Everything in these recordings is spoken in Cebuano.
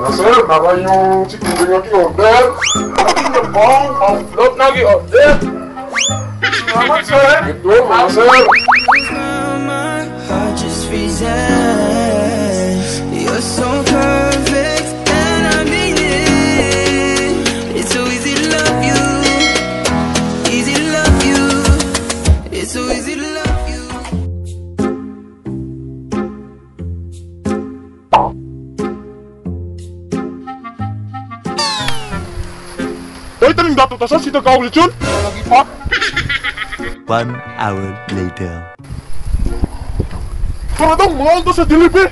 Mga sir, nara yung chicken joy nga ki-order. Akin na pong pang-float na gi-order. Salamat, sir. Ito, mga sir. My heart just freezes. You're so perfect, and I mean it. It's so easy to love you, easy to love you. It's so easy to love you. Hoy, taning dato ta sa sita ka og lechon. Lagi pa. 1 hour later. Para daw mga sa delivery.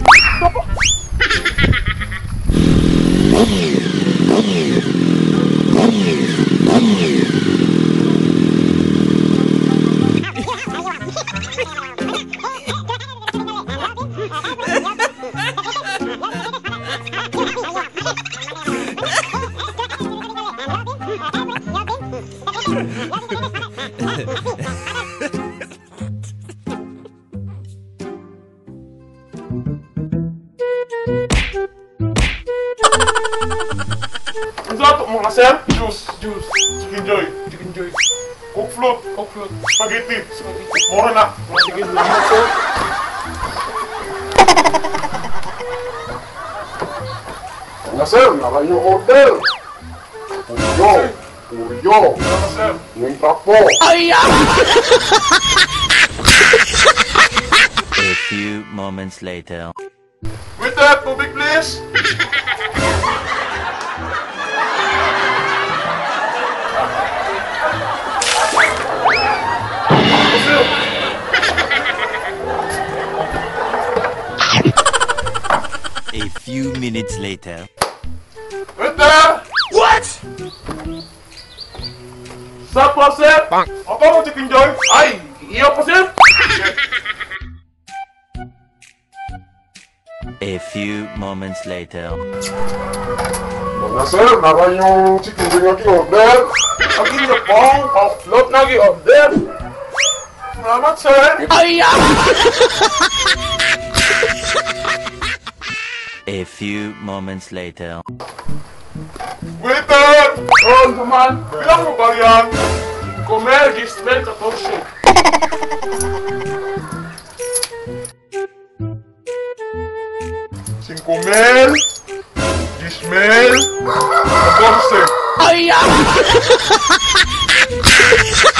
Ang sarap mga sir. Juice, Juice, chicken joy, chicken joy, coke float, coke float, spaghetti. Spaghetti. Mura na. Sige, salamat sir. Mga sir, nara yung order. Puryo, puryo, Salamat, sir. yung trapo. A few moments later. Waiter, tubig please. A few minutes later. Waiter! What? Sa po, sir? Ako mo chicken joy? Ay, iyo po, sir. A few moments later. Mga sir, nara yung chicken joy nga ki-order. Akin na pong pang-float na gi-order. Salamat, sir. A few moments later. Waiter! Oh, naman. Bilang mo ba yan? Comer, gismel, 14. Cinco mil, 10,000, 14.